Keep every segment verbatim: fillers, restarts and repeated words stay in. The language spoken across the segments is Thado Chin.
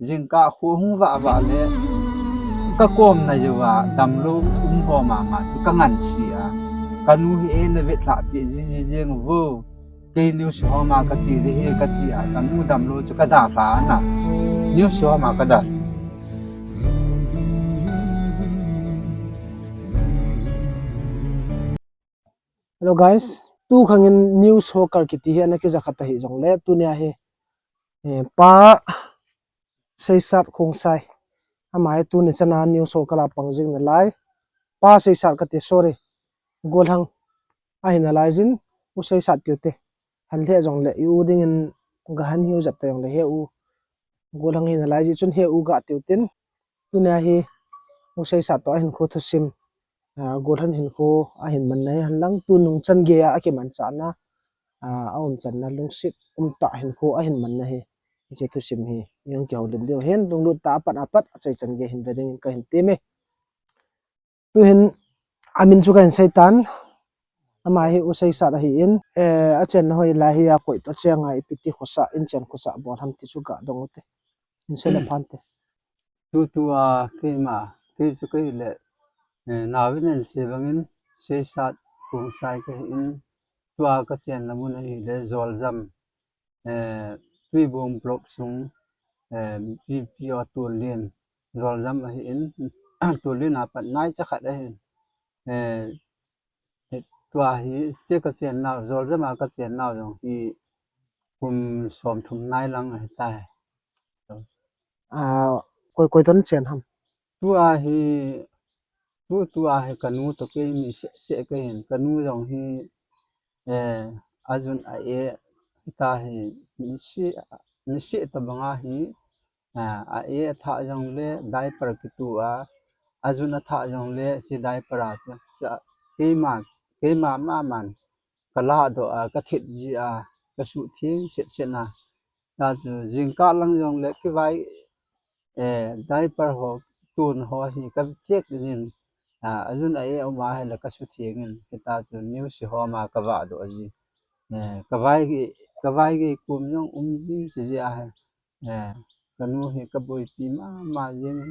Jingkah khu hung vah vah le ka kom na jeh a damlou um ho mama chu ka ngansi a, ka nu hi eina vetlhah peh ji ji jeng vo. Kei news homa ka che ding ahi ka ti a, ka nu damlou chu ka dalha na. News homa ka dal. Hello guys, tu khangin news ho kal kiti hi ana kija kha ta hi jongle, tunia hi, eh, Pa Seisat Khongsai, ama hi tuni chana news ho kal a pang jing nalai. Pa Seisat kati, sorry, Golhang ahi nalai jin, U Seisat tiu te. Han lheh jongle, i u dingin gahan hiu jep ta jongle, he u Golhang hi nalai jeh chun he u ga tiu tin. Tunia hi U Seisat toh ahin kho thusim, ah, Golhang hin kho ahin man na hi, hanlang tunung chan gei a akiman chana, ah, aum channa lungset umtah hin kho ahin man na hi. Hiche thusim hi jong kihoulim diu hin, lunglut tah a pat a pat achai chan gei hin ve dingin kahin temme. Tuhin amin chu kahin seitan, ama hi U Seisat ahin, eh, achenna hoi lai hi a koi toh cheng a ipi ti khosa, in chen khosa bol ham ti chu ga dong u te. In sei le phan te. Tutua keima, kei chu kei le, eh, nauvin in sei bangin, Seisat Khongsai kahin, tua kachenna mun ahile Joljam, eh, Tuibong block sung, eh, P P O Tuolin, Joljam ahin, Tuolin a pat naicha khat ahin, eh, eh, tua hi, che kachen nau, Joljam a kachen nau jong hi, kum somthum nai lang ahitai. Ah, koi, koi toh nachen ham? Tua hi, tu, tua hi kanu toh keini seh, seh kahin, kanu jong hi, eh, ajun a-e, ta hi, nise, nise tabang ahi, ah, a-e athah jongle, diaper kitu a, ajun athah jongle, hiche diaper a chu, cha, keima, keima maman, kaladoh a, kathet ji a, kasuh theng set set na. Ta chu, jingkah lang jongle, kivai, eh, diaper ho, tun ho hi kacheck in, ah, ajun a-e um ahile kasuh theng in, hitia chu news homa kavah doh ji. Eh, kavai gei, kavai gei kum jong um ji, chi ji ahi. Eh, kanu hi kaboipi mama jing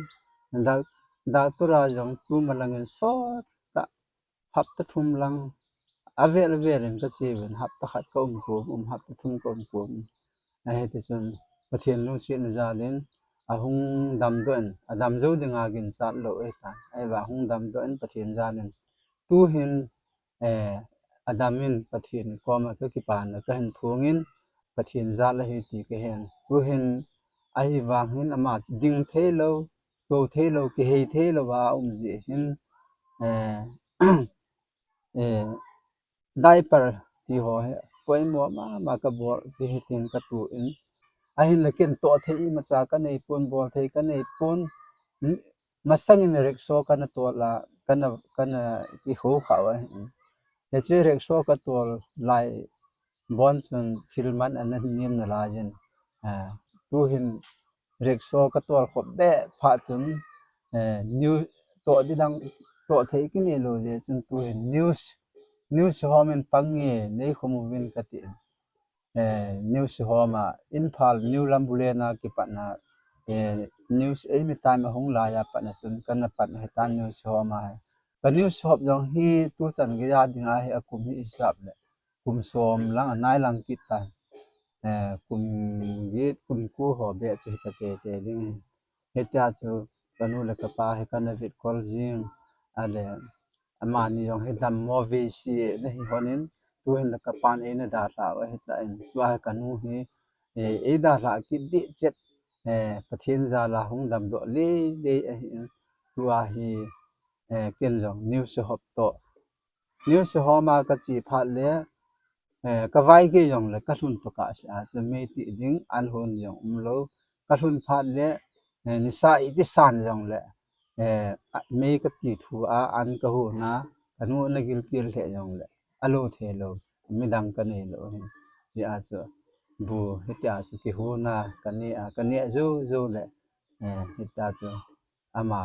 in, doc-, doctor a jong tu malangin sot ta, hapta thum lang, avel avel in kache uvin, hapta khat kaum kom, um hapta thum kaum kom. Ahi tichun, Pathen lungsetna jal in, ahung damdoh in, adam jou dinga ginchat lou ahitan. Ahivang ahung damdoh in, Pathen jal in, tuhin, eh, adam in Pathen koma kakipana kahin phong in, Pathen jal ahi ti kahen. Tuhin, ahivang hin ama ding thei lou, tou thei lou, kihei thei lou a um jeh hin, eh, eh, diaper ti ho hi, poimo mama kabol ti hitin katu in. Ahinla ken toh thei imacha kanei pon, bol thei kanei pon. Masang in rickshaw kana tol a, kana, kana kihou khah u ahi. Hiche rickshaw katol lai bon chun thil man ana nem nalai in. Ah, tuhin rickshaw katol khop beh phat chun, eh, news toh ding dang toh thei kinei lou jeh chun tuhin news, news hom in pang nge nei khom uvin kati. Eh, news hom a Imphal New Lambulane a kipatna, eh, news eimi time ahung lai a patna chun kana patna hitan news hom a. Ka news hop jong hi tuchan geiya dinga hi akum hi isap le kum som lang anai lang kit ta. Eh, kum get, kum ko ho beh chu hita tete ding. Hitia chu kanu le kapa hi kana vit kol jing. Ale, amani jong hi dammo veise nahi hon in, tuhin le kapan eina dalha u ahitan. Tua hi kanu hi, eh, eidalha kit deh chet, eh, Pathen jal a hung damdoh lei lei ahin. Tua hi, eh, ken jong news hop toh. News hom a kache phat le, eh, kavai gei jongle kalhun toh kah seh a, chu mei ti ding, an hon jong umlou. Kalhun phat le, eh, nisa iti san jongle, eh, a, mei kati thu a, an kahon a, kanu ana gilkel lheh jongle, alou thei lou, midang kanei lou hi. Hia chu, bu, hitia chu kihon a, kanei a, kanei jou jou le, eh, hitia chu, ama,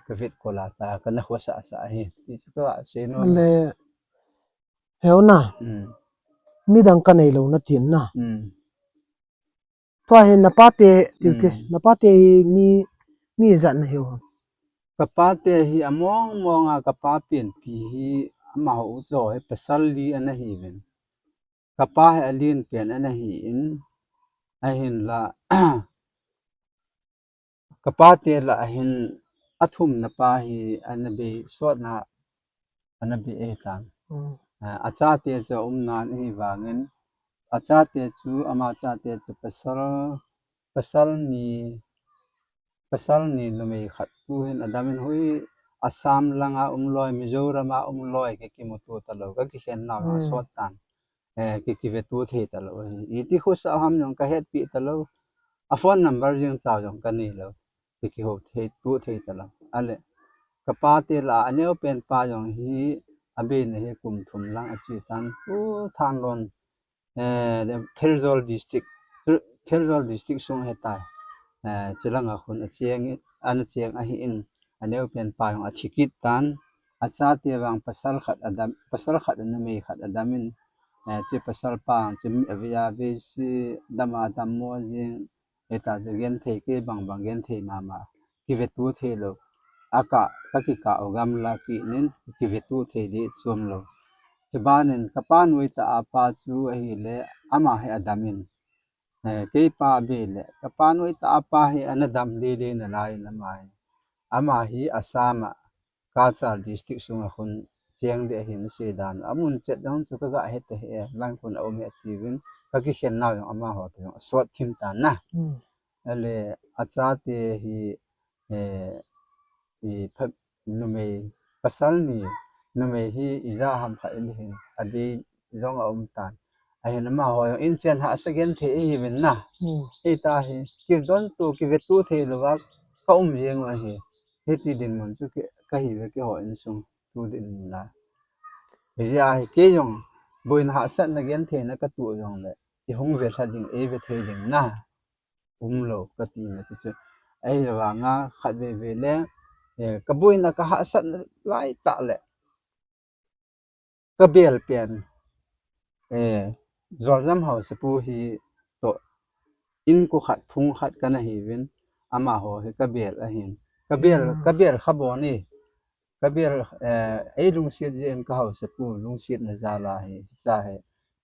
kavit kol a ta, kana khosa sa hi. Ti chu kasei nom. Le, heu na. Hmm. Midang kanei lou natin na. Hmm. Tua hi napa te, tiu te, hmm, napa te hi mi, mi ijat nahiu ham? Kapa te hi among mong a, kapa penpi hi amaho u chu hi pasal li ana hiuvin. Kapa hi alen pen ana hin, ahinla, kapa te lah a hin athumna pa hi ana bei sotna, ana bei ahitan. Hmm. Ah, achate chu aumnan ahivangin, achate chu, ama chate chu pasal, pasal ni, pasal ni numei khat tuhin adamin, hui Assam langa umloi, Mizoram a umloi, ka kimuto talou, ka kikhen nau, hmm, asot tan. Eh, ki, kiveto thei talou. Iti khosa ham jong kahetpi talou. A phone number jeng chau jong kanei lou. Ki, kihou thei, to thei talou. Ale, kapa te lah a aneo pen pa jong hi, abeina hi kum thum lang ache tan. U Thanlon, eh, the Pherzawl district, Pherzawl district sung ahitai. Eh, chulanga khun acheng, ana cheng ahin, aneo pen pa jong athi kit tan. Achate vang pasal khat adam, pasal khat numei khat adamin, eh, chu pasal pa chu mi avei avei si, dam a dammo jing, hita chu genthei kei bang bang genthei mama, kiveto thei lou. Aka, ka kikah u gamla kinin, kiveto thei ding chom lou. Chubanin kapa nuitah a pa chu ahile, ama hi adamin. Eh, kei pa abei le, kapa nuitah a pa hi ana dam lele nalai in ama hi. Ama hi Assam a, Cachar district sunga khun cheng ding ahin asei dan. Amun chet jong chu kaga het ahi e, lang khun aum e atiuvin, ka kikhen nau jong amaho toh jong asot thim tan na. Hmm. Ale, achate hi, eh, i pha-, numei, pasal ni, numei hi ija ham khat in hin, adei jong aum tan. Ahin amaho jong inchen hahsa genthei ahiuvin na. Hmm. Hita hi, kidon to, kiveto thei louva, ka um jeng u ahi. Hiti dinmun chu ki, kahi ve keiho insung tu dinmun a. Hijeh a hi kei jong boina hahsatna gentheina katoh jongle, ihung ve lha ding, eive thei ding na. Umlou kati na ti chu. Ahivanga khatvei vei le, eh, kaboina kahahsatna laitah le, kabel pen, eh, Joljam Haosapu hi toh, inko khat, phung khat kana hiuvin, amaho hi kabel ahin. Kabel, hmm, kabel kha bon e. Kabel, eh, eilungset jeh in ka Haosapu lungsetna jal a hi, hiche hi,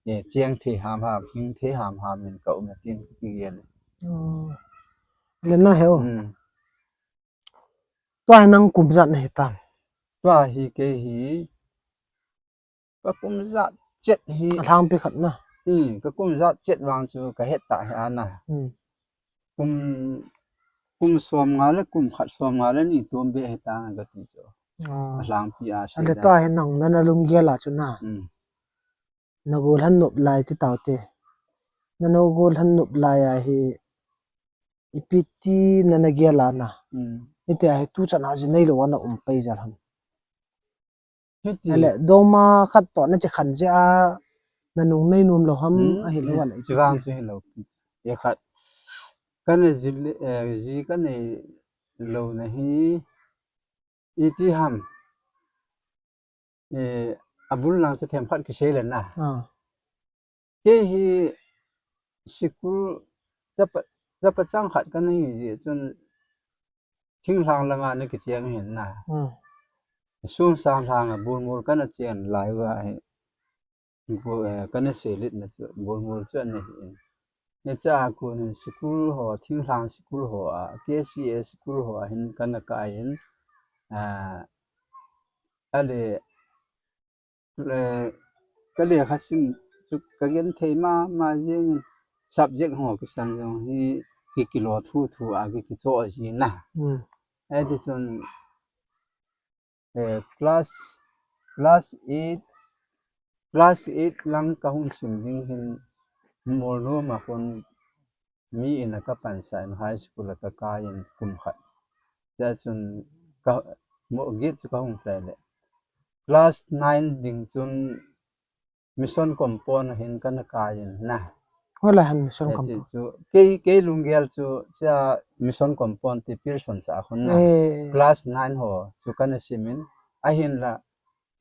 eh, cheng thei ham ham, hing thei ham ham in ka um e tin ka kigel e. Oh. Le nahe o. Hmm. Tua hi nang kum ijat nahi tam? Tua hi kei hi, ka kum ijat chet hi. Alhangpi khat na. Hmm, ka kum ijat chet vang chu kahet tah hi ana. Hmm. Kum, kum som nga le kum khat som nga le ni tom beh hitan kati chu. Ah. Alhangpi a sei. Ale tua hi nang nana lunggel a chu na. Hmm. Nagol lhannop lai ti taute. Nagol lhannop lai a hi ipi ti nana gel a na. Hmm. Hitia hi tuchan a ji neilou ana um pai jal ham? Hiti. Ale, doma khat toh nache khan jeh a, nanung neinom lou ham, hmm, ahilou, hmm, ale, chuvang chu hilou. E khat. Kana ji le, eh, ji kanei louna hi, iti ham. Eh, abul lang chu themkhat kisei le na. Ah. Kei hi sikul chapa, chapa chang khat kana hi jeh chun thinglhang langa na kicheng hin na. Hmm. Sungsang lhanga bulmul kana chen lai uva hi. Go, eh, kana seilitna chu bulmul chu ana hi in. Hiche a kon hin sikul ho, thinglhang sikul ho a, K C A sikul ho a hin kana kai in. Ah, ale, eh, ka lekha sim chu ka genthei mama jeng in, subject ho kisang jong hi ki, kilo thu thu a ki, kichoh ji na. Hmm. Hiti chun, eh, class, class eight, class eight lang kahung sim ding hin Molnom a kon mi in a kapansah in high school a kakai in kum khat. Tia chun ka, mo, git chu kahung chai le. Class nine ding chun Mission Compound a hin kana kai in na. Hoilai ham Mission Compound? Chu, kei, kei lunggel chu, chia Mission Compound ti Pearson sa khun na. Eh. Class nine ho chu kana sim in, ahinla,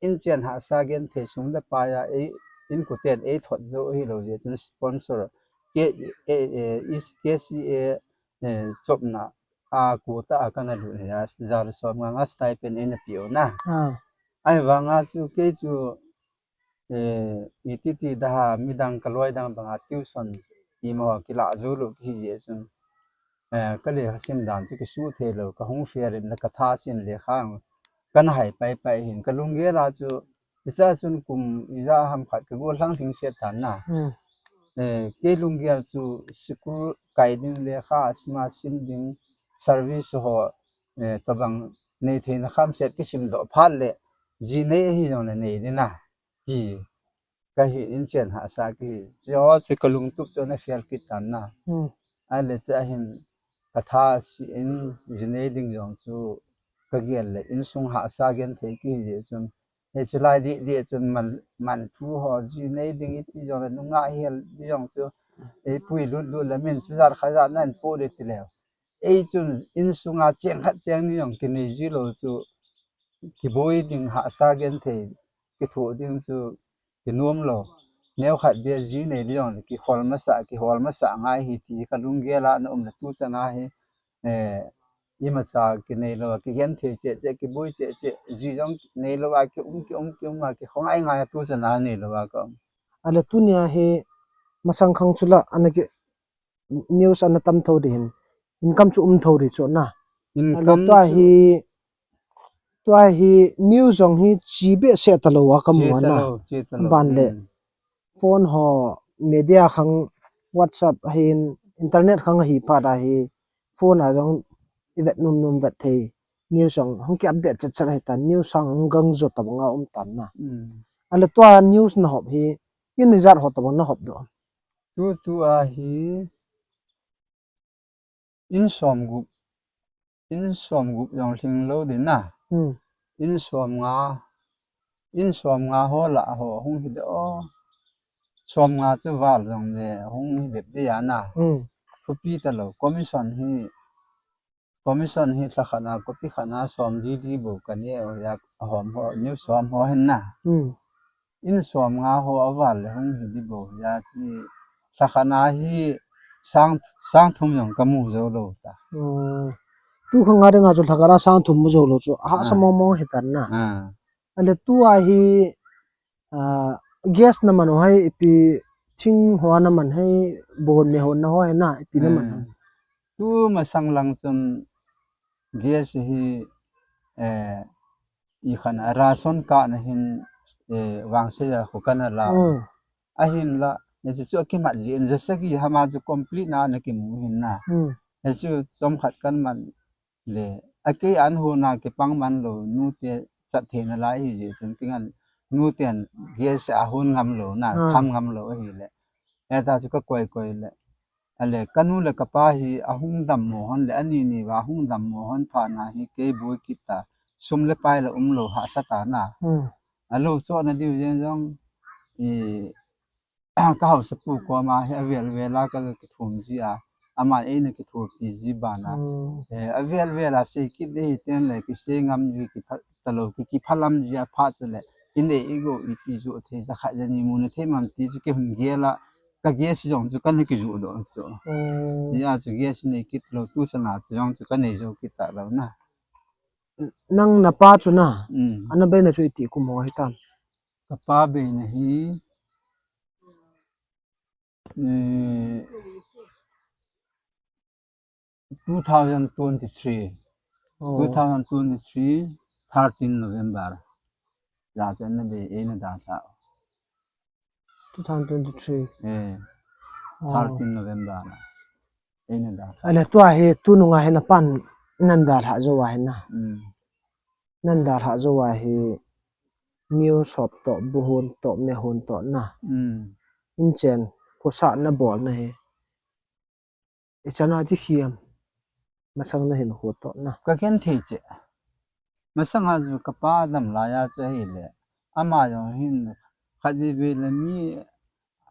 inchen hahsa genthei sum le pai a, ei, inkoten eithot jou hilou jeh chun sponsor K, eh, eh, is K C A, eh, chopna a quota a kana lut hi a, za le som nga nga stipend eina pe u na. Ah. Ahivanga chu kei chu, eh, iti ti daha midang ka loi dang banga tuition ima ho kilah jou lou kihi jeh chun, eh, ka lekha sim dan chu kisuh thei lou, ka hung fail in la ka tha sin lekha kana hai pai pai hin ka lunggel a chu, hicha chun kum ijat ham khat ka gollhang lhingset tan na. Hmm. Eh, kei lunggel chu school kai ding, lekha asima sim ding, service ho, eh, tabang nei theina khamset kisim doh phat le, ji nei ahi jong le nei ding na. Ti ka hi in chen hahsa kihi. Chu ho chu ka lungtup chu ana fail kit tan na. Hmm. Ahile chu ahin ka tha si in ji nei ding jong chu ka gel le insung hahsa genthei kihi jeh chun. Hichu lai dih dih chun man, man thu ho ji nei ding iti jong le nungah hel ding jong chu. Eipui lut lut le min chu jat khat jat nan pu ding ti leu. Ei chun insunga cheng khat cheng ni jong kinei ji lou chu kiboi ding hahsa genthei kithoh ding chu kinom lou. Neo khat bia ji nei ding jong le kihol masa, kihol masa ngai hi ti ka lunggel a ana um le tu chan a hi, eh, imacha kinei lou, kigenthei cheh cheh, kiboi cheh cheh, ji jong nei lou a kium, kium, kium a kikhongai ngai a tu chan a nei lou a ka um. Ahile tunia hi masang khang chu la ana ki news ana tam tho ding hin, income chu um tho ding chu na. Income ahile tua chu hi, tua hi news jong hi chi behseh talou a ka mu a na. Chi talou, chi talou. Ban le, hmm, phone ho, media khang, WhatsApp ahin, internet khang ahi phat a hi, phone a jong i vet nom nom vet thei. News jong hung ki update chet chet ahi tan, news sang hung gang jo tabang a um tan na. Hmm. Ahile tua news na hop hi, in ijat ho tabang na hop doh? Tu, tu a hi, in som gup, in som gup jong lhing lou ding na. Hmm. In som nga, in som nga ho lah ho hung hi ding o. Som nga chu val jong le hung hi bep ding a na. Hmm. Thupi talou, commission hi, commission hi lha khat a, copy khat a som li li bou ka ne o, ya, a hom ho, news som ho hin na. Hmm. In som nga ho a val le hung hi ding bou, ya, ti lha khat a hi sang, sang thum jong ka mu jou lou ta. Hmm. Tu khang a dinga chu lha khat a sang thum mu jou lou chu, hahsa mong mong hi tan na. Ah. Ahile tua hi, ah, gas na man u hai ipi, thing ho na man hai, bon me hon na ho hai na, ipi na man hai? Hmm. Tu masang lang chun gas hi, eh, i khan a ration card na hin, eh, vangse a khu kana la. Hmm. Ahinla, hiche chu akimat jin, ja sagi ham a chu complete na ana kimu hin na. Hmm. Hiche chu chomkhat kan man le, a kei an hon a kipang man lou, nute chat theina lai hi jeh chun kingan, nuten gas a hon ngam lou na, ah, tham ngam lou ahile. Heta chu ka koi koi le. Ahile, ka nu le ka pa hi ahung dammo hon le, ani ni va hung dammo hon phat na hi kei boi kit ta, sum le pai le um lou hahsa ta na. Hmm. Alou chohna diu jeng jong, i, ka haosapu koma hi avel vel a ka kithum ji a, aman eina kithopi ji bana. Hmm. Eh, avel vel a sei kit ding hi ten le, kisei ngam ji, kipha talou, ki, kiphalam ji a phat chu le, i nei i gou ipi joh thei, ja khat ja ni mu na thei mam ti chu kei hung gel a, ka gas jong chu kana kijoh doh chu. Hmm. Hijeh a chu gas nei kit lou, tu chan a chu jong chu ka nei jou kit ta lou na. Nang na pa chu na, hmm, ana beina chu iti kum ho hitam? Ka pa beina hi, eh, two thousand twenty-three. Oh. Two thousand twenty-three, thirteen November. Ja chu ana bei, eina dalha. Two thousand twenty-three. Eh. Oh. Thirteen November. Eina dalha. Ahile tua hi tunung a hi na pan nan dalha jou a hi na. Mm. Nan dalha jou a hi news hop toh, bu hon toh, me hon toh na. Mm. Inchen, khosah na bol na hi. Ichan a ti hiam, masang na hin khu toh na. Ka khen thei che. Masang a chu ka pa dam lai a chu ahile, ama jong hin khat veve le mi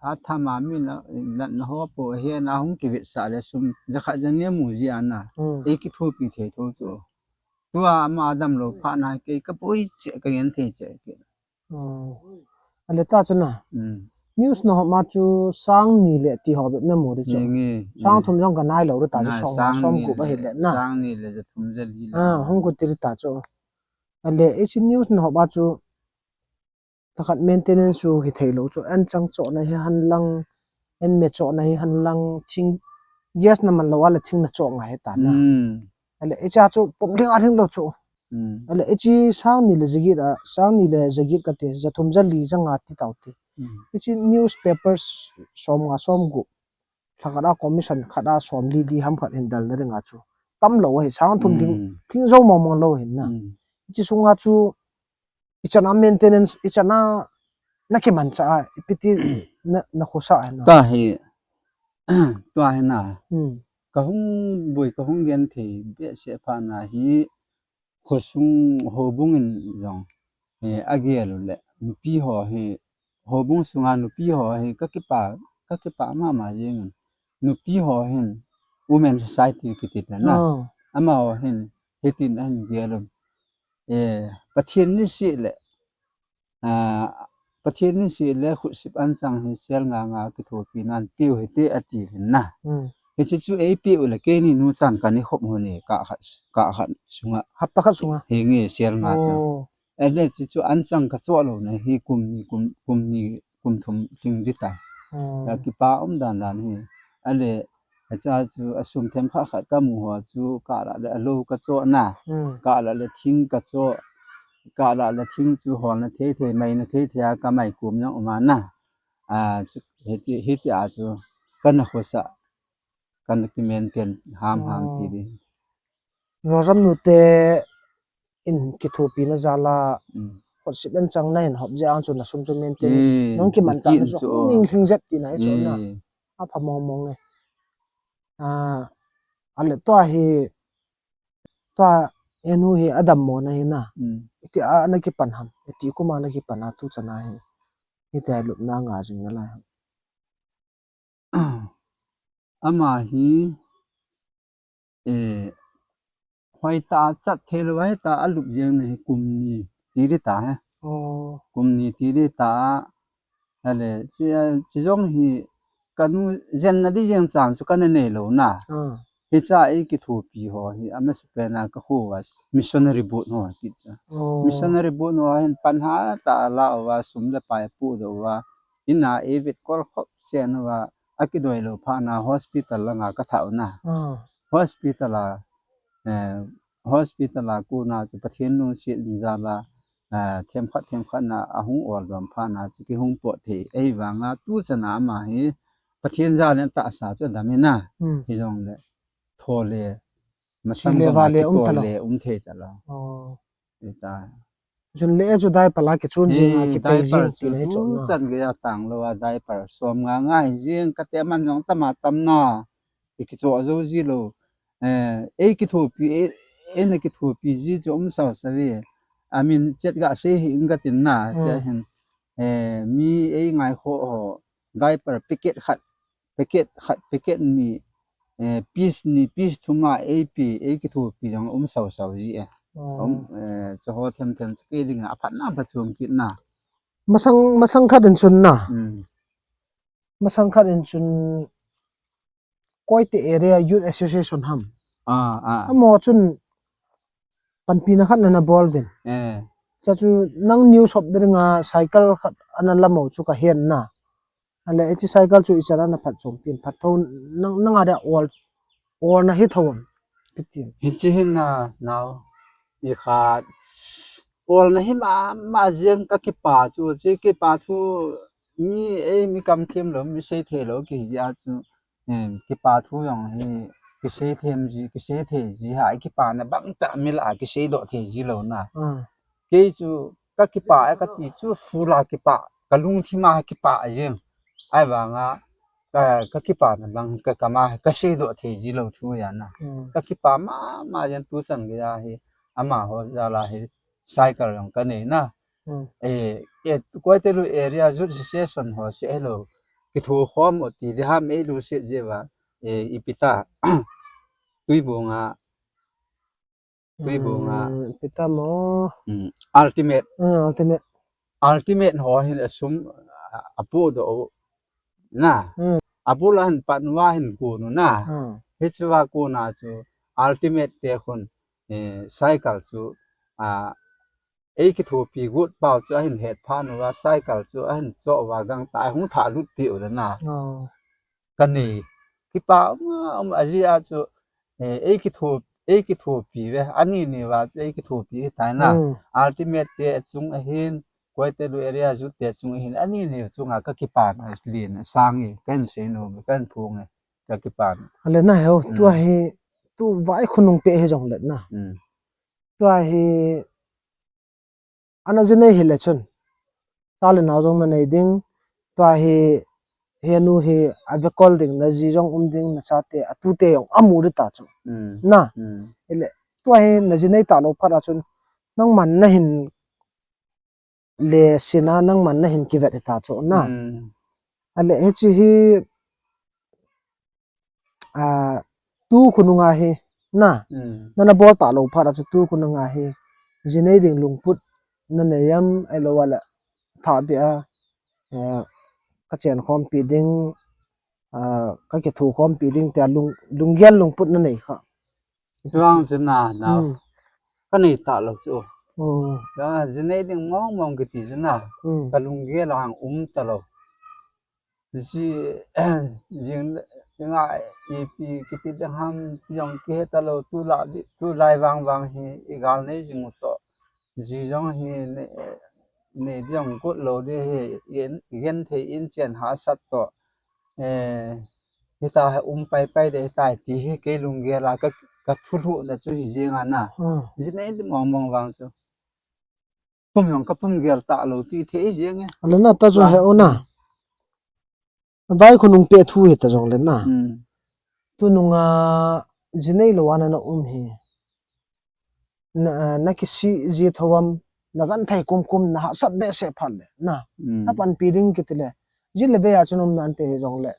a tham a mi la, latna ho po hen a hung kivetsah le sum ja khat ja ni mu ji a na. Hmm. Ei kithopi thei tho chu. Tua ama dam lou phat na kei ka poi che, ka ngen thei che kei. Hmm. Ahile ta chu na. Hmm. News na hop ma chu sang ni le ti ho bep na mu di chu. Nge, nge, sang nge. Thum jong ka nai lo ri ta chu, nai, som, sang som ni gup le, ahi le na. Sang ni le ja thum ja li le. Ah, hung ko ti ri ta chu. Ale, hiche news na hop ma chu, takhat maintenance chu hi thei lo chu. An chang chohna hi han lang, an me chohna hi han lang, thing, gas na man lo a le thing na choh ngai ta na. Hmm. Ale, hiche chu pum ding a ding lo chu. Hmm. Ale, hiche sang ni le ja get a, sang ni le ja get ka ti, ja thum ja li ja nga ti tau ti. Hmm. Hiche newspapers som nga som gup. Lha khat a commission khat a som li li ham khat hin dal na ding a chu. Tam lo hi sang thum ding, hmm, thing jo mong mong lo hin na. Hmm. Hiche sunga chu, ichan a maintenance, ichan a na kimanchah a, ipi ti na, na khosa a na. Ta hi, tua hi na. Hmm. Ka hung boi, ka hung gen thei behseh pha na hi, khosung houbung in jong, eh, a gel u le, nupi ho hi, houbung sunga nupi ho hi, ka kipah, ka kipah mama jing in. Nupi ho hin, Women Society kiti le na. Oh. Amaho hin, hitin ahin gel un. Eh, Pathen nisih le, ah, Pathen nisih le khut sip an chang hi sel nga nga kithopi nan piu hite ati hin na. Hmm. Hiche chu ei piu le keini nu chan ka ni khop ho ni ka khat, ka khat sunga. Hapta khat sunga. Hi nge sel nga chu. Oh. Ele chu chu an chang ka choh lo na hi kum ni, kum, kum ni, kum thum ting di ta. Oh. Ka kipa um dan dan hi. Ale Acha chu a sum themkhat khat ka mu ho chu ka lah le a lo ka choh na. Hmm. Ka lah le thing ka choh. Ka lah le thing chu holna thei thei, maina thei thei a ka mai kum jong um a na. A chu hiti, hiti a chu ka na khosa, ka na kimaintain ham ham ti di. Jojam nu te in kithopi na jal a, hmm, khut sip an chang na hin hop jeh a chu na sum chu maintain. Hmm, nang kimanchah na chu, chu, oh, ning lhing jep ti na hi chu na. Hmm. A pha mong mong e. Ah, ale tua hi, tua enu hi a dammo na hi na. Hmm. Iti a na kipan ham, iti kum a na kipan a tu chan a hi. Hiti a lupna nga jing na lai ham. Ama hi, eh, hoitah a chat thei lou, hoitah a lup jeng na hi kum ni ti di ta he. Oh. Kum ni ti di ta. Ale, chi, chi jong hi ka nu jen na di jeng chan chu ka na nei lou na. Ah. Hicha ei kithopi ho hi, a masa pen a ka khu a missionary board ho kit cha. Oh. Missionary board ho hin pan ha ta la uva, sum le pai pu do uva. In a ei vet kol khop sen uva, a kidoi lou phat na hospital langa ka thah u na. Ah. Hospital a, eh, hospital a kona chu Pathen lungset in jal a, eh, themkhat themkhat na a hung ol dom phat na chu kihung pot thei. Ahivang a tu chan a ama hi Pathen jal in tahsa chu dam in a. Hmm. Hijongle tho le, masang le bang a va le um kitho ta lou. Le um thei ta lou. Oh. Hita. Jun le chu diaper la kichun jing a, eh, kipei diaper jing chu ti na hi tu chon na. Chan gei a tang lou a diaper som nga nga hi jing ka te man jong tam a tam na. I kichoh jou ji lou. Eh, ei kithopi, ei, ei na kithopi ji chu um sao sao ve. I mean, chet ga sei hi ing ka tin na, hmm, chet hin. Eh, mi ei ngai kho ho, diaper packet khat, packet khat, packet ni, eh, piece ni, piece thum a ei pi, ei kithopi jong um sao sao ji e. Oh. Um, eh, chu ho them them chu kei ding a phat na pha chom kit na. Masang, masang khat in chun na. Hmm. Masang khat in chun Koite Area Youth Association ham. Ah, ah. Amaho chun panpina khat na na bol uvin. Eh. Cha chu nang news hop ding a cycle khat ana la mo chu ka hen na. Ale, hiche cycle chu ichan a na phat chom pin, phat tho, nang, nang a dia ol, ol na hi tho am. Hitin. Hiche hin na, nao. I khat. Ol na hi ma, ma jeng ka kipa chu, chi kipa chu, mi, ei, mi kam thim lou, mi sei thei lou, ki ji a chu. Em, kipa thu jong hi, kisei them ji, kisei thei ji ha, kipa na bang ta mi la, kisei doh thei ji lou na. Ah. Kei chu, ka kipa, ka ti chu, full a kipa, ka lungthim a kipa jeng. Ahivang a, ka, ka kipa na bang, ka kam a, ka sei doh thei ji lou thu ja na. Hmm. Ka kipa ma, ma jeng tu chan gei a hi, amaho jal a hi, cycle jong ka nei na. Hmm. Eh, eh, Koite Lui Area Youth Association ho se hello. Kitho khom o ti di ham ei lu se je va. Eh, ipi ta. Tuibong a. Tuibong a. Hmm, ipi ta mo. Hmm. Ultimate. Hmm, Ultimate. Ultimate ho hin a sum, apodoh u na. Hmm. Abul a hin pat uva hin kon u na. Hmm. Hichea kona chu ultimate te khun, eh, cycle chu, ah, eikithopi got pau chu ahin hetphat uva cycle chu ahin choh uva gangtah a hung thah lut peh u le na. Oh. Kanei. Kipa um, um, ajeh chu, eh, eikitho-, eikithopi ve. Ani ni uva chu eikithopi hitai na. Hmm. Ultimate te chung ahin, Koitelu area youth te chung ahin, ani ni chunga kakipana len asang e, kahin seinom e, kahin phong e, kakipana. Ale na heo, hmm, tua hi, tu vai khonung peh hijongle na. Hmm. Tua hi, ana jinei hile chun. Cha le nao jong nanei ding, tua hi, henu hi, avekol ding, naji jong um ding, nachate, atute jong amu ding ta chu. Hmm. Na. Hmm. Ile, tua hi, najinei talou phat a chun, nangman nahin le sina nangman nahin kivet hita chu na. Hmm. Ale hiche hi, ah, tu khonunga hi na. Hmm. Nana bol talou phat a chu tu khonunga hi. Jinei ding lungput nanei am ahilou le. Tha dia, eh, kachen khompi ding, ah, kakithokhompi ding tia lung, lunggel lungput nanei kha. Chuang chu na, na. Hmm. Kanei talou chu. Hmm. Ka jinei ding mong mong kiti chu na. Hmm. Kalunggel a um talou. Ji, jing, jinga ipi kiti ding ham ti jong kihe talou, tulai, tulai vang vang hi igal nei jing u toh. Ji jong hi nei, nei ding got lou ding hi, in, genthei in chen hahsat toh. Eh, hita hi um pai pai ding tai ti hi kei lunggel a ka, kathulhuh na chu hi jeng a na. Hmm. Jinei ding mong mong vang chu. Pum jong kapum gel talou ti thei jeng e. Ale na ta chu he u na. Hmm. Vai khonung peh thu hita jongle na. Hmm. Tununga jinei lou a nana um hi. Na, nakisih ji thou am, nagenthei kumkum, nahahsat behseh phat le, na. Hmm. Napanpi ding kiti le. Ji le vei a chun um nante hijongle.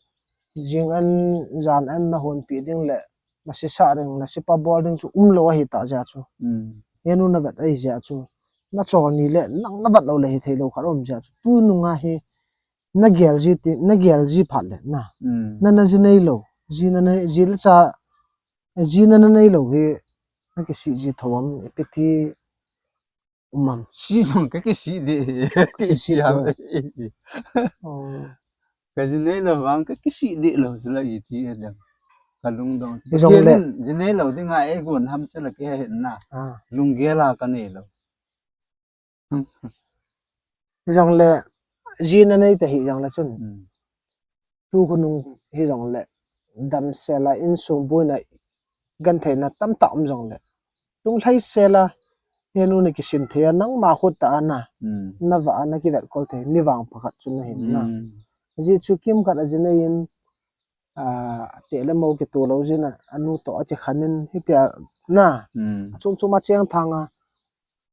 Jing an, jan an nahonpi ding le, nasisa ding, nasipa bol ding chu umlou ahita jeh chu. Hmm. Henu navet ahi jeh chu. Nachol ni le, nang navet lou le hithei lou khat um jeh chu. Tununga hi, nagel ji ti, nagel ji phat le, na. Hmm. Nana jinei lou. Ji nana, ji le cha, ji nana nei lou hi, nakisih ji thou am, ipi ti um am. Sih jong kakisih deh, kisih ham. Oh. Kajinei lou vang kakisih deh lou jeh a iti adang. Kalungdong. Hijongle. Jinei lou dinga eigon ham chu la kihe hih na. Ah. Lunggel a kanei lou. Hijongle, ji nanei ta hijongle chun. Hmm. Tu khonung hijongle, damsel a insung boina gentheina tamtah um jongle. Lunglhaisel a, henu nakisin thei a, nangma khut tah a na. Hmm. Navah a nakivetkol thei, mi vangpha khat chu nahin na. Hmm. Ji chu kimkhat a jinei in, ah, teh le mo kitoh lou jin a, anu toh akikhen in, hitia na. Hmm. Achom chom a cheng thang a,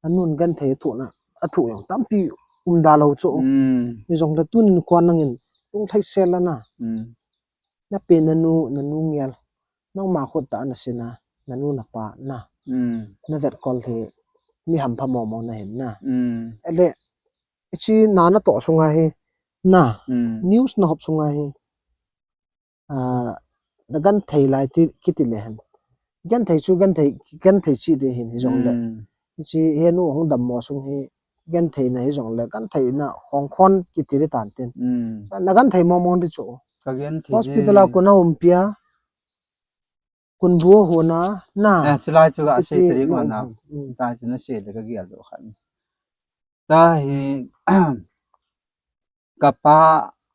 anun genthei athoh na, athoh jong tampi um da lou chu. Hmm. Hijongle tunin koi nangin, lunglhaisel a na. Hmm. Napen nanu, nanu ngel. Nangma khut tah a nasin a, nanu napa na. Hmm. Navetkol thei, mi hampha mong mong nahin na. Hmm. Ale, hiche na natoh sunga hi, na. Hmm. News nahop sunga hi. Ah, nagenthei lai ti, kiti le hen. Genthei chu, genthei, genthei cheh ding hin hijongle. Hmm. Hiche henu hung dammo sung hi, gentheina hijongle, gentheina hong khon kiti ding tan tin. Hmm. Nagenthei mong mong ding chu. Kagenthei. Hospital a ding. Kon aumpi a, kon bu hon a, na. Eh, chulai chu gasei ta ding na. Hmm. Tua chu nasei le kagel doh khat. Tua hi, kapa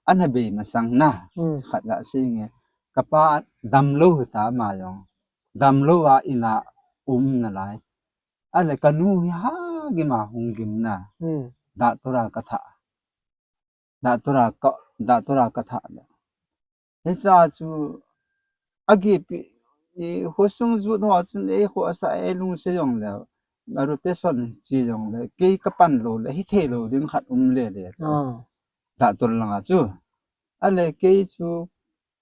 ana bei masang na. Hmm. Khat gasei nge. Kapa damlou hita ama jong. Damlou a in a um nalai. Ale kanu hi hagim a hung gim na. Hmm. Doctor a kathah. Doctor a ka, doctor a kathah le. Hiche chu, agipi, i, khosung jut ho chun, i, khosa, i, lungse jongle, a rotation chi jongle, kei kapan lou le, hithei lou ding khat um le le. Ah. Doctor langa chu. Ale kei chu,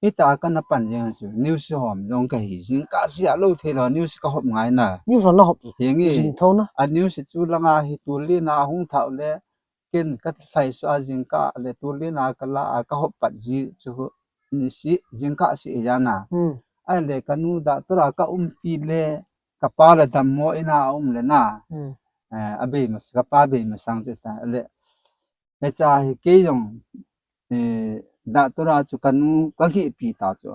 hita kana pan jeng chu, news hom jong kahi jing, kasia lou thei lou, news kahop ngai na. News hom nahop. Hinge. Jing thou na. A news chu langa hi tuli na hung thau le, Ken ka lhai suh a jingkah le tulin a ka la a ka hop pat ji chu ni si jingkah si e jana. Hmm. Ahile ka nu doctor a ka umpi le ka pa le dammo in a um le na. Hmm. Eh, a bei mas, ka pa bei masang chu ta le. Hicha hi kei jong, eh, doctor a chu ka nu ka gihpi ta chu.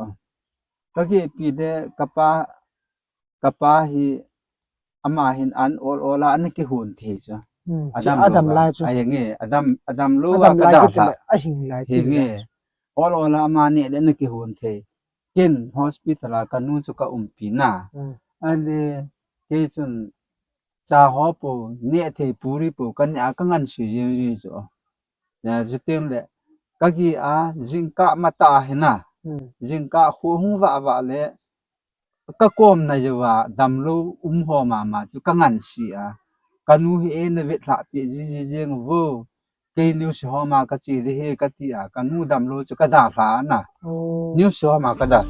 Ka gihpi le ka pa, ka pa hi ama hin an ol ol a ana kihon thei chu. Hmm, a chu dam a dam lou lai chu. A henge, a dam, a dam lou a dam ka lai da kiti la. Le a hing lai kiti la. Henge. Ol ol a ama neh le ana kihon thei. Ken hospital a ka nu chu ka umpi na. Hmm. Ahile kei chun cha ho po, neh thei puri po, ka neh a ka ngansi jing jing chu. Ya, chuting le, ka gi a, jingkah matah hi na. Hmm. Jingkah khu hung vah vah le, ka kom na jeh a, damlou um ho mama chu ka ngansi a. Ka nu hi eina vetlhah pi ji ji jing vo. Kei news ho ma ka che di hi ka ti a, ka nu damlou chu ka dalha na. Oh. News ho ma ka da.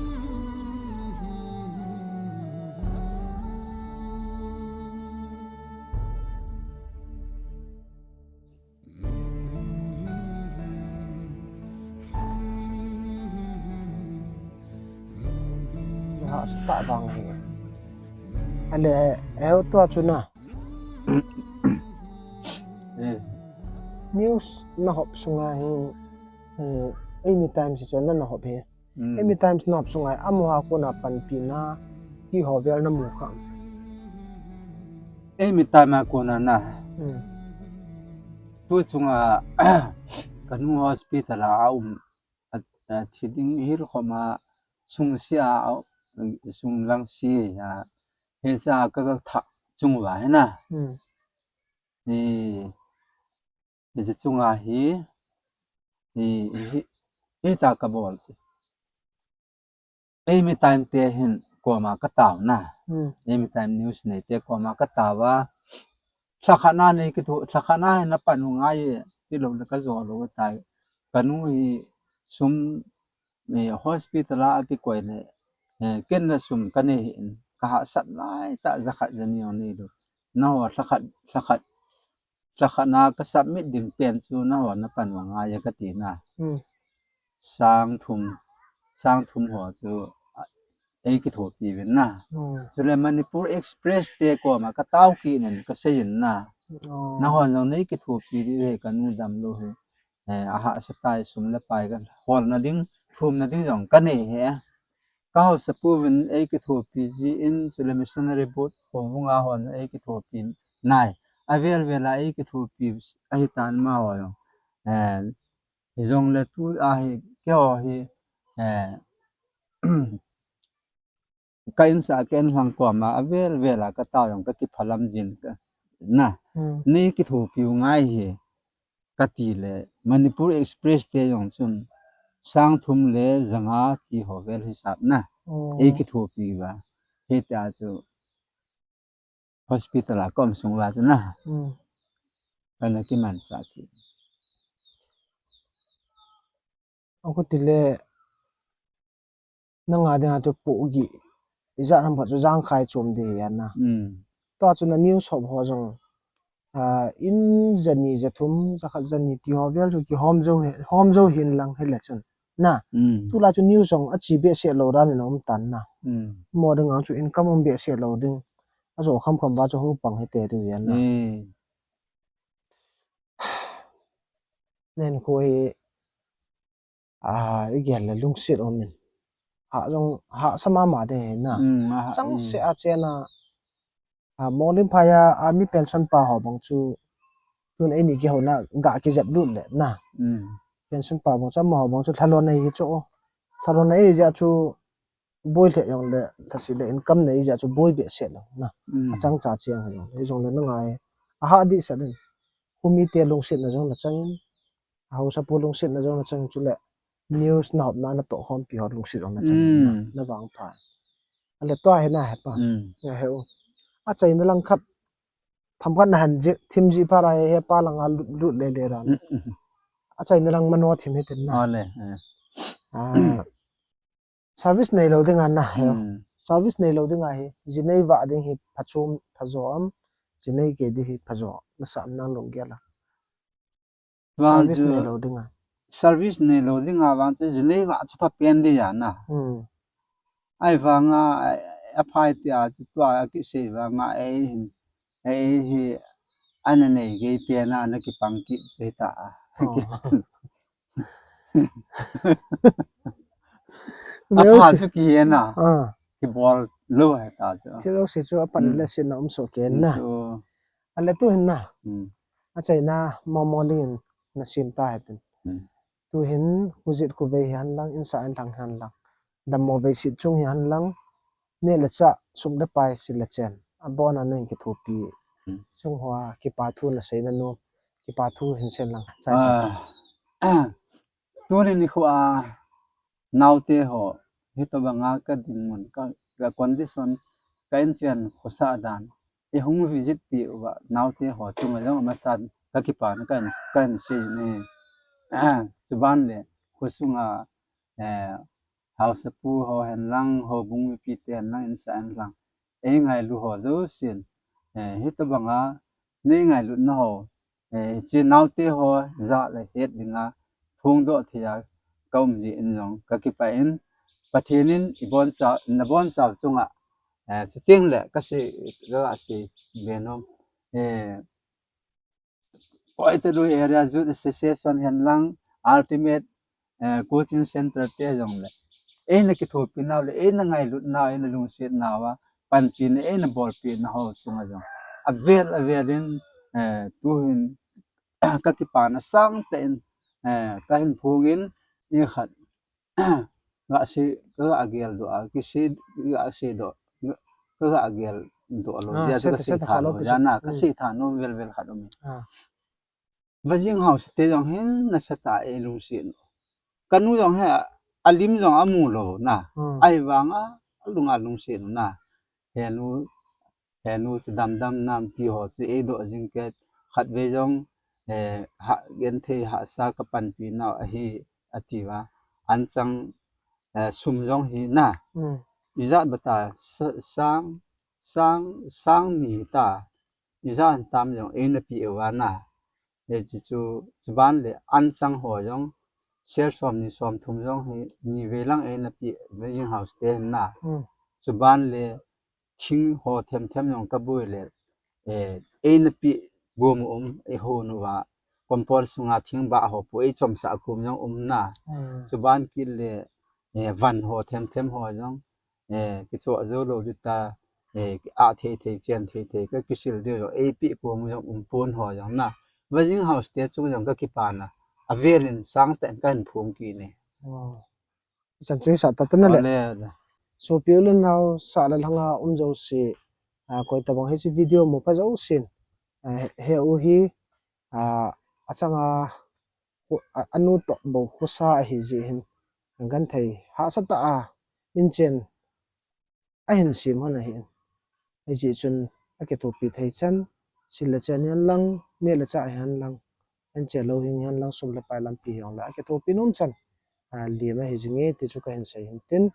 Ha, start bang hi. Ale, eh, tua chu na. Eh. News na hop sunga hi, eh, Eimi Times chu na, na hop hi. Hmm. Eimi Times na hop sunga hi, amaho a kona panpina, ti ho vel na mu kha. Eimi Times a kona na. Hmm. Tu chunga, ka nu hospital a um, a, a, thi ding hil khoma, sung sia, a, sung lang si, a, hicha ka, ka thah chung uva hi na. Hmm. Hi, hiche chunga hi, hi, hi, hita ka bol chu. Eimi Times te hin koma ka tao na. Hmm. Eimi Times news nei te koma ka tao a. Lhakhat na nei kithu, lhakhat na hin na pan u ngai e, tilou le ka jo lou tai. Ka nu hi sum eh, hospital a kikoi le, eh, ken na sum ka nei hin, ka hahsat lai tah jakhat jani jong nei lou. Nangho lhakhat, lhakhat, lhakhat na ka submit ding pen chu nangho na pan u ngai e ka ti na. Hmm. Sang thum, sang thum ho chu, ah, ei kithopi uvin na. Hmm. Chule Manipur Express te koma ka tao kit in ka sei in na. Oh. Nangho jong nei kithopi diu ve ka nu damlou hi. Eh, a hahsa tai, sum le pai ka holna ding, thumna ding jong ka nei e. Ka haosapu vin ei kithopi ji in, chule missionary board ho vunga hon ei kithopi nai. A vel vel a ei kithopi ahi tan amaho jong. Eh, hijongle tu a hi, keiho hi, eh, ka insung a ka inlhang koma, a vel vel a ka tao jong ka kiphalam jin ka, na. Hmm. Nei kithopi u ngai hi, ka ti le, Manipur Express te jong chun, sang thum le janga ti ho vel hisap na. Oh. Ei kithopi uva. Hitia chu, hospital a ka um sung uva chu na. Hmm. Kana kimanchah kit. Akhuti le, nanga dinga chu pohgih, ijat ham khat chu jangkhai chom ding ahi na. Hmm. Tua chu na news hop ho jong, ah, in jani, jathum, jakhat, jani ti ho vel chu kihom jou hi, hom jou hin lang hile chun. Na, hmm, tulai chu news jong achi behseh lou dan in aum tan na. Hmm. Mo dinga chu income um behseh lou ding. Ajo kham kham uva chu hung pang hite diu ahi na. Hmm. Nen khu hi, a, i gel le lungset um in. Ha jong, hahsa mama ding ahi na. Mm, a ha, changseh, mm, a chena, a, Mongdin phai a army pension pa ho bang chu, tun eini kihouna ga kijep lut le na. Mm. Pension pa bang chu, amaho bang chu lhalon ahi chu. Lhalon ahi jeh chu, boi lheh jong le, lhase le income nei jeh chu boi behseh lou na. Mm. Achang cha chiang hi jong le, hijongle na ngai. Aha dih sah in. Khu mite lungsetna jong na chang in. Haosapu lungsetna jong na chang in chule. News na hopna na tohkhompi ho lungset jong na chang in na, mm, na vangpha. Ale tua hi na hepa. Mm. Na he u. Achaina lang khat. Themkhat na han ji, thim ji pha ra he, hepa langa lut, lut le le ra. Mm, mm. Achaina lang mano thim hitin na. Ale, eh. Ah. Service neilou dinga na he. Hmm. Service neilou dinga hi, jinei vah ding hi phachom, phajo am, jinei kei ding hi phajo, na sam nang lunggel a. Vang service chu nei lo dinga. Service nei lo dinga vang chu jinei va chu pha pen di ya na. Hmm. Ai vanga, a phai tia chu tua a kisei vanga, ei hin, ei hi, ana nei gei pen a, na kipang kit sei ta. Oh. A pha chu ki na. Ah. Kibol lo hai ta chu. Chu lo si chu a pan le si na um so ken na. Chu. A le tu hin na. Hmm. A chai na mo mo ling na sim ta hai tin. Hmm. Tu hin khu jit khu vei hi han lang, in sa in thang hi han lang. Dammo vei sit chung hi han lang. Ne le cha, sum le pai, sil le chen. A bon a nen kithopi. Hmm. Sung hua, kipa thu na sei na nu. Kipa thu hin sen lang. Chai. Ah. Tuni nikho a naote ho, hitobanga ka dinmun, ka, ka condition, ka inchen khosa dan, i hung visit pi uva, naote ho chunga jong amasan ka kipana ka in, ka in sei ni. Chuban le, khosunga, eh, haosapu ho hen lang, houbung mipite hen lang, insa hen lang, ei ngailu ho jousen, eh, hitobanga nei ngailutna ho, eh, hiche naote ho ja le het dinga phongdoh thei a ka um jeh in jong ka kipah in, Pathen in i boncha, na boncha chunga, eh, chuteng le ka sei, ka sei be nom, eh, Poitaloi Area Youth Association hen lang, Ultimate, eh, Coaching Center te jong le, eina kithopi nau le, eina ngailut nau, eina lungset nau a, panpina, eina bolpina ho chunga jong avel avel in, eh, tuhin ka kipana sangtah in, eh, ka hin phongin, ni khat, ga sei, ka ga gel doh a, kisei, ga sei doh, ka ga gel doh lou. Ah, dia chu ka sei tha lou, jana ka sei tha nom vel vel khat um. Ah. Vajing House te jong hin nasatah a ei lungset u. Ka nu jong hi a lim jong amu lou na. Hmm. Ahivanga alung a lungset u na. Henu, henu chu damdam nam ti ho chu ei doh jing kei, khatvei jong, eh, ha, genthei hahsa ka panpi nau ahi ati uva. Anchang, eh, sum jong hi na. Hmm. Ijat bata sa-, sang, sang, sang ni ta. Ijat tam jong eina pe uva na. Hiche chu, chuban le anchang ho jong, sel som ni som thum jong hi, ni vei lang eina pe, Vajing House te hin na. Hmm. Chuban le thing ho them them jong ka boi le, eh, eina pe gom um, ei ho nu va, compound sunga thing ba ho pu ei chomsah kum jong um na. Hmm. Chuban kit le, eh, van ho them them ho jong, eh, kichoh jou lou ding ta, eh, a thei thei, chen thei thei, ka kisil diu jong, ei pe kum jong um pon ho jong na. Vajing House te chung jong ka kipana, avel in sangtah in ka hin phong kit e. Wow. Chan chu hisah ta tana le. Ole, ole. Sopi u le nao sah le lhanga um jouse, ah, koi tabang hiche video mu pha jousen, ah, he u hi, ah, achanga, khu-, a, anu toh bou khosa ahi jeh hin, genthei hahsatah a, inchen ahin sem hon ahin. Hijeh chun akithopi thei chan, sil le chen hihen lang, neh le chah hihen lang, anche lou hing hihen lang, sum le pai lampi hijongle akithopi nom chan, a, lim ahi jinge ti chu kahin sei hin tin.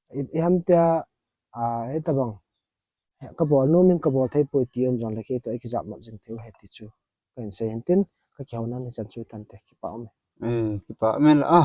I, iham tia, a, hitabang, ka bol nom in ka bol thei poi ti um jongle kei toh ikijah mat jing thei u ahi ti chu kahin sei hin tin, ka kihounan hichan chu tante, kipah um e. Eh, kipah um e la a.